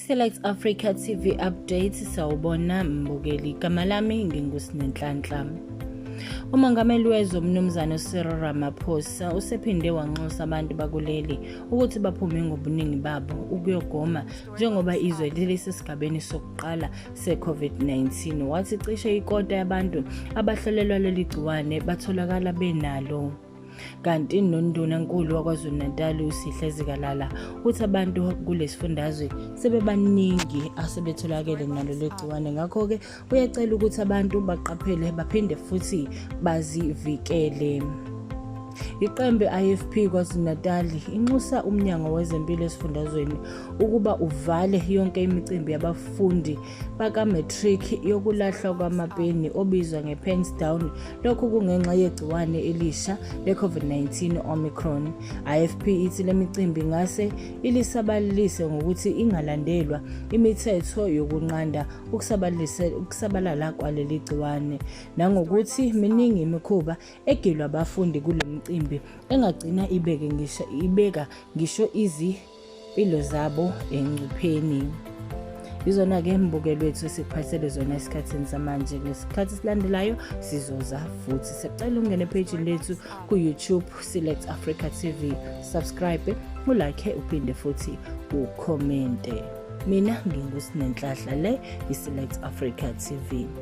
Select Africa TV Update sawubona mbukeli igama lami nginguSinenhlanhla. Umongameli wezwe uMnumzane Cyril Ramaphosa usephinde wanxusa abantu bakuleli ukuthi baphume ngobuningi babo ukuyogoma njengoba izwe lisesigabeni sokuqala se-COVID-19. Wathi cishe ikota yabantu abahlolelwa leli gciwane batholakala benalo. Kanti noNdunankulu waKwaZulu-Natal uSihle Zikalala uthi abantu kulesifundazwe sebebaningi asebetholakele nalo legciwane, ngakho-ke uyacela ukuthi abantu baqaphele baphinde futhi bazivikele. Iqembu i-IFP KwaZulu-Natal inxusa umnyango wezempilo esifundazweni ukuba uvale yonke imicimbi yabafundi baka-matric yokulahlwa kwamapeni obizwa nge-pens down. Lokhu kungenxa yegciwane elisha le-COVID-19 Omicron. IFP ithi le micimbi ingase ilisabalalise ngokuthi ingalandelwa imithetho yokunqanda ukusabalala kwaleli gciwane, nangokuthi miningi imikhuba egilwa abafundi kule micimbi engagcina ibeke ngisho ibeka ngisho izimpilo zabo engcupheni. Izona-ke mbukelo wethu esikuphathele zona esikhathini samanje. Ngesikhathi esilandelayo sizoza futhi. Siyacela ungene ephejini lethu ku-YouTube, Select Africa TV, subscribe, ulike, uphinde futhi ukhomente. Mina nginguSinenhlahla, le i-Select Africa TV.